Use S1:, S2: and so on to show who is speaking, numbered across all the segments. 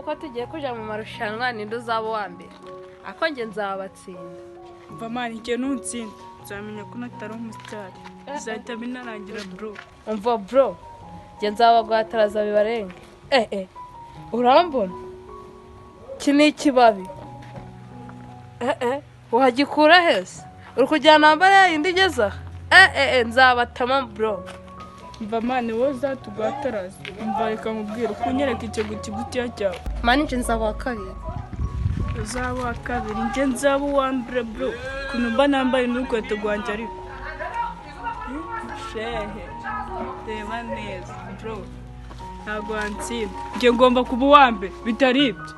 S1: ngubu ko tugiye kujya mu marushanwa, ninde uzaba uwa mbere? Ako njye nzabatsinda.
S2: Umva man, njye nuntsinda nzamenya ko natari umusitari, bizahita binarangira, bro.
S1: Umva bro, njye nzabagwataraza bibarenge. Eh eh, urambona iki ni ikibabi? Eh eh, wagikura hese uri kujyana nambara yayindi igeze aha? Eh eh eh, nzabatama, bro.
S2: Umva man, wowe uzatugwataraza. Umva, reka nkubwire, uko unyereka icyo gutya cyawe.
S3: Man, njye nzaba uwa kabiri.
S2: Uzaba uwa kabiri, njye nzaba uwa mbere, bro. Ukuntu mba nambaye n'urukweto rwanjye, ariko shehe, reba neza, bro, ntabwo wantsinda. Njye ngomba kuba uwa mbere, bitari ibyo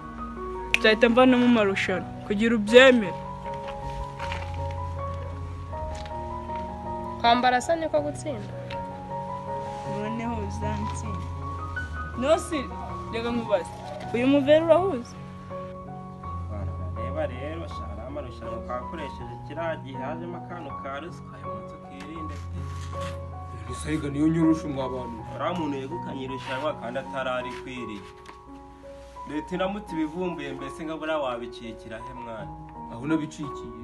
S2: nzahita mva no mu marushanwa kugira ubyemere.
S3: Kwambara asa niko gutsinda?
S2: Noneho uzantsinda nosi. Reka nkubaze, uyu muvera urahuze?
S4: Reba rero, shara amarushanwa twakoresheje kiriya gihe hajemo akantu ka ruswa, uyu munsi ukirinde pe.
S5: Ntisayiga niyo nyorosho mwa bantu.
S4: Uriya muntu yegukanye irushanwa kandi atararikwiriye, leta iramutse ibivumbuye, mbese nka buriya wabicikira he, mwana?
S5: Aho nabicikiye?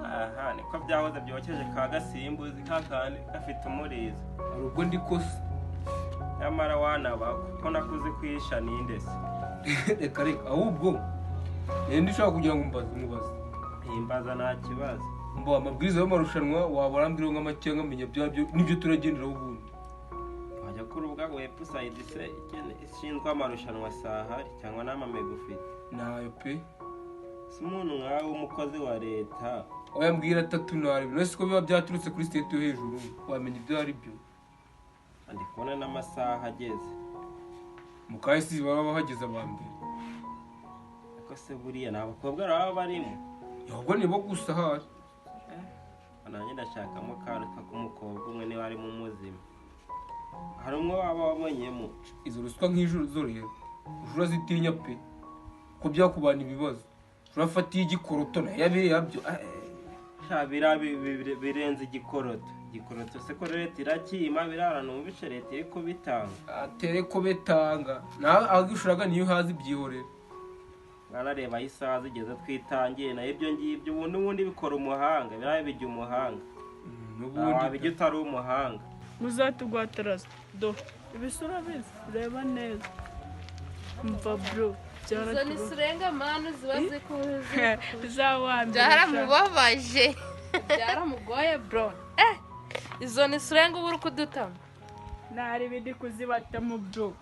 S4: Aha niko byahoze byokeje ka gasimbuzi ka kandi gafite umurizo.
S5: Hari ubwo ndi kosa.
S4: Nyamara wanaba kuko nakuze kwisha ninde se?
S5: Reka reka, ahubwo ninde ushaka kugira ngo mbaze mubaze?
S4: Himbaza, nta kibazo.
S5: Mba amabwiriza y'amarushanwa waba urambwira nk'amakenga nkamenya byabyo n'ibyo turagenderaho ubundi.
S4: Wajya ku rubuga website se ishinzwe amarushanwa sahari cyangwa n'amamega ufite?
S5: Ntayo pe.
S4: Si umuntu nkawe w'umukozi wa leta?
S5: Oya, mbwira atatu ntarebe none siko biba byaturutse kuri state yo hejuru, wamenya ibyo ari byo.
S4: Ndi kubona n'amasaha ageze.
S5: Mu kahise baba bahageze aba mbere.
S4: Ariko se buriya ni abakobwa baba barimo?
S5: Ahubwo nibo gusa ahari.
S4: Nanjye ndashakamo karuta k'umukobwa umwe niba arimo umuzima. Hari umwe waba wabonyemo?
S5: Izo ruswa nk'ijo zo rero ujura zitinya pe, ko byakubana ibibazo urafatiye igikoroto nayo yabiriya byo.
S4: Sha biriya birenze igikoroto. Igikoroto se ko leta irakima birara, numvishe leta iri kubitanga.
S5: Atere ko betanga nawe agishuraga niyo uhazi byihorera.
S4: Mwana, reba aho isaha zigeze twitangiye nayo ibyo ngibyo ubundi ubundi bikora umuhanga, biriya bijya umuhanga.
S5: N'ubundi
S4: wabijya utari umuhanga.
S2: Muzatugwataraza do ibisura bizi, reba neza. Umva bro,
S1: Izo ni
S2: byaratuba
S1: surenga manu ziba zikuze.
S2: Uzaba uwa mbere.
S3: Byaramubabaje.
S1: Byaramugoye, bro. Eh, izo ni surenga uba uri kudutama.
S2: Ntari bindi kuzibatamo, bro,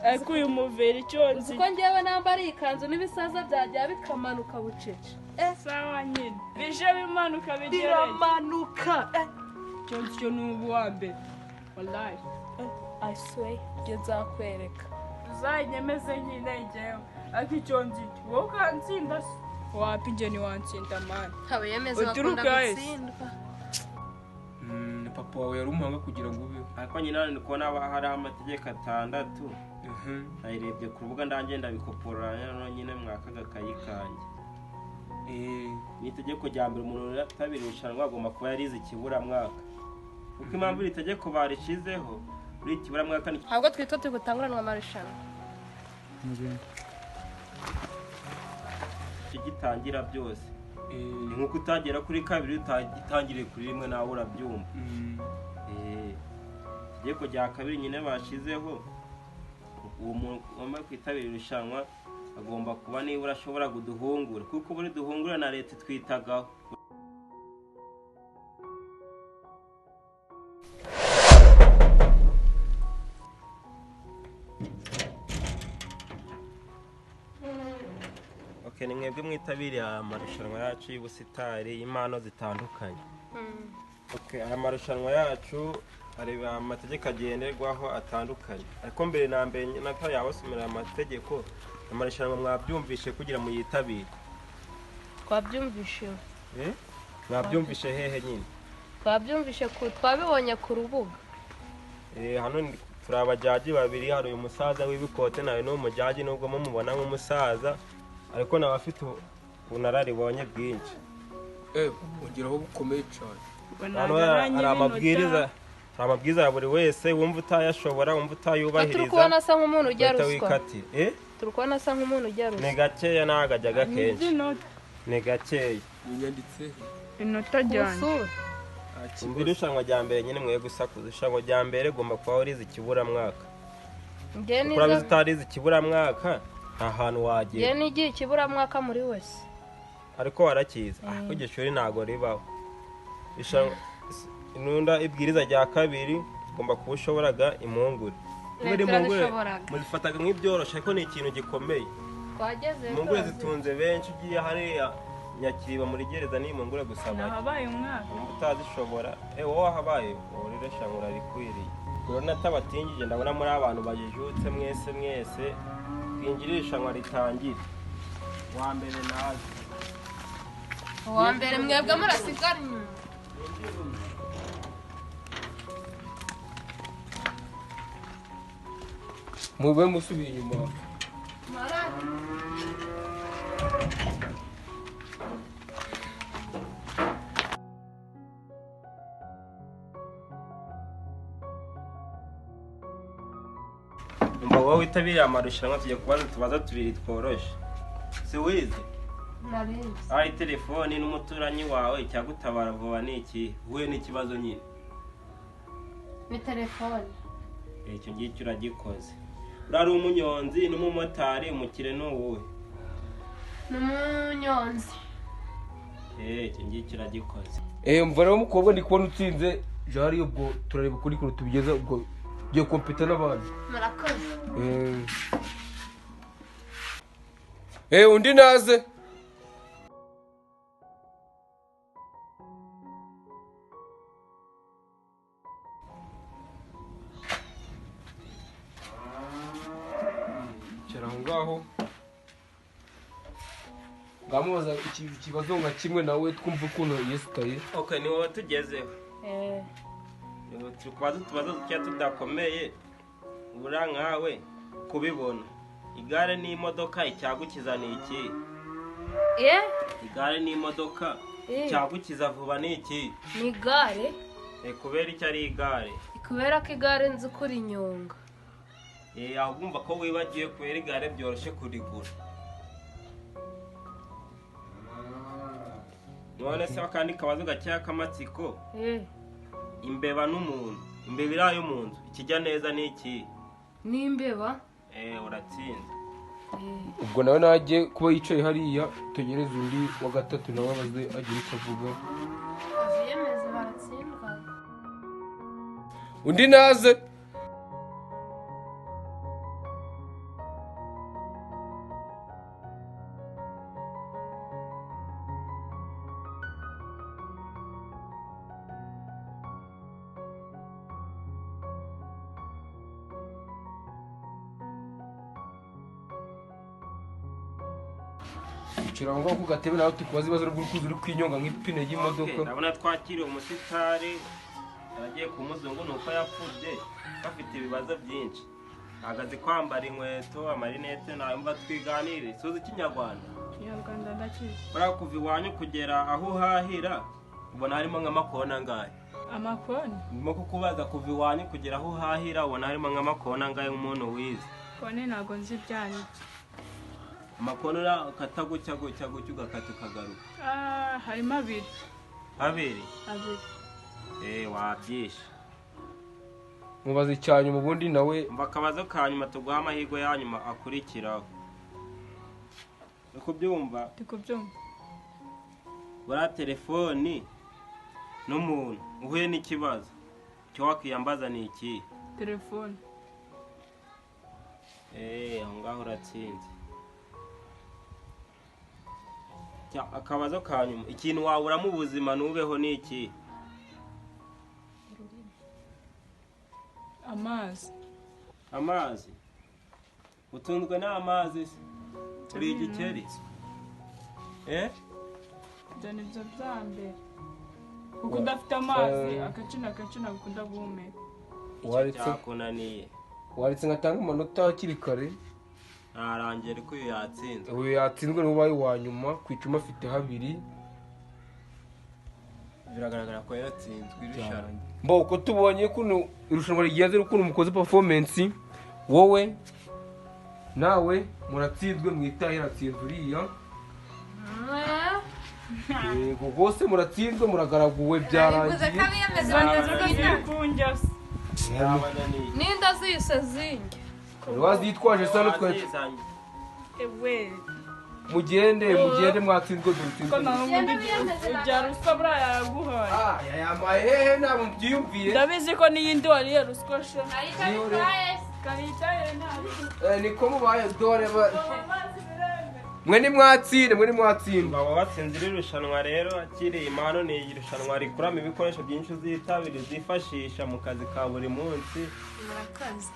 S2: ariko uyu muvera icyo nzi.
S1: Uzi ko njyewe nambara iyi kanzu n'ibisaza byajya bikamanuka bucece?
S2: Sawa nyine, bije bimanuka bigereye.
S1: Biramanuka, eh.
S2: Icyo nzi cyo ni ubu wa mbere, wallahi.
S1: I swear, njye nzakwereka.
S2: Uzanyemeze nyine njyewe, ariko icyo nzi cyo wowe ukantsinda se wapi, njye ntiwantsinda, man.
S3: Abayemeza
S2: Uturuka
S3: bakunda
S2: he se?
S3: gutsindwa.
S5: Ni papa wawe yari umuhanga kugira ngo ubeho.
S4: Ariko nyine hano ndi kubona haba hariho amategeko atandatu. Nayirebye ku rubuga ndangenda bikoporora noneho nyine mwaka agakayi kanjye. Ni itegeko rya mbere: umuntu witabira irushanwa agomba kuba yarize ikiburamwaka, kuko impamvu iri tegeko barishizeho muri ikiburamwaka ni
S3: Ahubwo twitwa turi gutanguranwa amarushanwa.
S4: Cyo gitangira byose. Ni nk'uko utagera kuri kabiri utangiriye kuri rimwe, nawe urabyumva. Itegeko rya kabiri nyine bashizeho, uwo muntu ugomba kwitabira irushanwa agomba kuba nibura ashobora kuduhungura, kuko buri duhungura na leta itwitagaho. Okay, ni mwebwe mwitabiriye aya marushanwa yacu y'ubusitari y'impano zitandukanye. Okay, aya marushanwa yacu hari amategeko agenderwaho atandukanye, ariko mbere na mbere nata yabasomera amategeko. Amarushanwa mwabyumvishe kugira muyitabire?
S1: Twabyumvishe.
S4: Eh? Mwabyumvishe hehe nyine?
S1: Twabyumvishe ku twabibonye ku rubuga.
S4: Eh, hano turi abajudge babiri. Hari uyu musaza w'ibikote, nawe ni umujudge, nubwo mumubona nk'umusaza ariko nawe afite ubunararibonye bwinshi.
S5: Ongeraho bukomeye cyane.
S4: Hano hari amabwiriza ya buri wese, wumva utayashobora, wumva
S1: Turi
S4: utayubahiriza,
S1: kubona asa nk'umuntu ujya
S4: uhita
S1: ruswa.
S4: wikatira. Eh?
S1: Turi Amanota uri kubona asa nk'umuntu ujya
S4: Ni
S1: rusa.
S4: gakeya, ntabwo ajyaga kenshi.
S2: Inota.
S4: Ni gakeya.
S5: Unyanditse.
S2: Inota
S1: Ku
S2: ryanjye.
S1: isura.
S4: Umva, irushanwa rya mbere nyine, mwe gusakuza. Irushanwa rya mbere ugomba kuba warize ikiburamwaka.
S1: Njye
S4: Kuko urabizi,
S1: nize.
S4: utarize ikiburamwaka nta hantu
S1: Njye
S4: wagera.
S1: nigiye ikiburamwaka muri wese.
S4: Ariko warakize, ah, ko iryo shuri ntabwo ribaho. Irushanwa inunda, ibwiriza rya kabiri, ugomba kuba ushoboraga impungure. Muri impungure
S3: Turazishoboraga.
S4: muzifataga nk'ibyoroshe, ariko ni ikintu gikomeye.
S1: Twageze.
S4: Impungure zitunze benshi. Ugiye hariya Nyakiriba muri gereza, ni impungure gusa bajya.
S2: Nahabaye umwaka.
S4: Wumva utazishobora, wowe wahabaye, ubu rero shango urarikwiriye. Rero natabatingije, ndabona muri abantu bajijutse mwese mwese. Twinjire irushanwa ritangire. Wa mbere naze.
S1: Uwa mbere, mwebwe murasigara inyuma.
S5: Mube musubiye inyuma.
S4: Umva, wowe witabiriye amarushanwa, tujya kubaza utubazo tubiri tworoshe. Si wize?
S1: Narinzi.
S4: Ari telefoni n'umuturanyi wawe, icyagutabara vuba ni iki uhuye n'ikibazo nyine?
S3: Ni telefone.
S4: Icyo ngicyo uragikoze. Uriya ari umunyonzi n'umumotari, umukire ni uwuhe?
S3: Ni umunyonzi.
S4: Icyo ngicyo uragikoze.
S5: Mva rero mukobwa, ndi kubona utsinze jari. Ubwo turareba ukuri kuntu tubigeza, ubwo ugiye kompeta n'abandi.
S3: Murakoze.
S5: Undi naze. Icara aho ngaho, ngamubaza ikibazo nka kimwe nawe, twumva ukuntu yesitaye.
S4: Okay, ni wowe tugezeho. Ubu turi kubaza utubazo dukeya tudakomeye. Buriya nkawe kubibona, igare n'imodoka, icyagukiza ni iki? Igare n'imodoka, icyagukiza vuba ni iki?
S1: Ni igare.
S4: Kubera icyo ari igare?
S1: Kubera ko igare nzi ko rinyonga.
S4: Ahubwo umva ko wibagiwe, kubera igare byoroshye kurigura. None se akandi kabazo gakeya k'amatsiko. Imbeba n'umuntu, imbeba iri ayo mu nzu, ikijya neza ni iki?
S1: Ni imbeba.
S4: Uratsinze.
S5: Ubwo nawe najye kuba yicaye hariya, tegereze undi wa gatatu nawe abaze agira icyo avuga.
S3: Abiyemeza baratsindwa.
S5: Undi naze. Icara aho ngaho ku gatebe, nawe tukubaza ibibazo rw'ukuzi uri kwinyonga nk'ipine y'imodoka.
S4: Okay, ndabona twakiriye umusitari, aragiye ku muzungu, ni uko yapfubye, bafite ibibazo byinshi. Ntabwo azi kwambara inkweto, amarinete, ntabwo twiganire. Suzi ikinyarwanda?
S2: Ikinyarwanda ndakizi.
S4: Buriya kuva iwanyu kugera aho uhahira, ubona harimo nk'amakona angahe?
S2: Amakoni?
S4: Ndimo kukubaza, kuva iwanyu kugera aho uhahira, ubona harimo nk'amakona angahe nk'umuntu wize?
S2: Kone ntabwo nzi ibyo ari byo.
S4: Amakona uriya ukata gutya gutya gutya, ugakata ukagaruka.
S2: Ah, harimo abiri.
S4: Abiri?
S2: Abiri.
S4: Wabyishe.
S5: Mubaze icya nyuma ubundi nawe.
S4: Umva, akabazo ka nyuma, tuguha amahirwe ya nyuma akurikiraho. Uri kubyumva?
S2: Ndi kubyumva.
S4: Buriya telefoni n'umuntu uhuye n'ikibazo, icyo wakwiyambaza ni iki?
S2: Telefone.
S4: Aho ngaho uratsinze. Akabazo ka nyuma, ikintu wabura mu buzima ntubeho ni iki?
S2: Amazi.
S4: Amazi? Utunzwe n'amazi se? Uri igikeri?
S2: Ibyo ni byo bya mbere, kuko udafite amazi akenshi na kenshi ntabwo ukunda guhumeka.
S5: Waretse
S4: Cyakunaniye.
S5: Waretse ngatanga amanota hakiri kare.
S4: Ntarangiye, ariko uyu yatsinzwe.
S5: Uyu yatsinzwe, niwe ubaye uwa nyuma ku icumi, afite habiri.
S4: Biragaragara ko yatsinzwe irushanwa.
S5: Mbo uko tubonye ukuntu irushanwa rigenze n'ukuntu mukoze performance, wowe Nawe muratsinzwe, mwitahe, ratsinze uriya. Yego rwose muratsinzwe, muragaraguwe,
S1: Bivuze
S5: byarangiye.
S1: ko abiyemeza
S2: Izo nzoga
S1: baratsinda.
S2: ziri kunjya se.
S4: Yabananiye.
S1: N'inda zise zinge.
S5: Wazitwaje sa n'utwe.
S4: Wazizanye.
S2: Ewe.
S5: Mugende, mugende, mwatsinzwe,
S2: Ko
S5: dutsinzwe.
S2: nawe ubundi ibya ruswa buriya yaraguhaye.
S5: Ah, yayamaye hehe? Ntabwo mbyiyumviye.
S2: Ndabizi ko n'iyindi wariye ruswa sha.
S3: Hari icyo bitwaye se?
S2: Karicaye ntabwo.
S5: Niko mubaye dore mwe nimwatsinde, mwe nimwatsinde.
S4: Baba watsinze iri rushanwa rero, akiriye impano. Ni irushanwa rikuramo ibikoresho byinshi uzitabira, uzifashisha mu kazi ka buri munsi.
S3: Murakoze.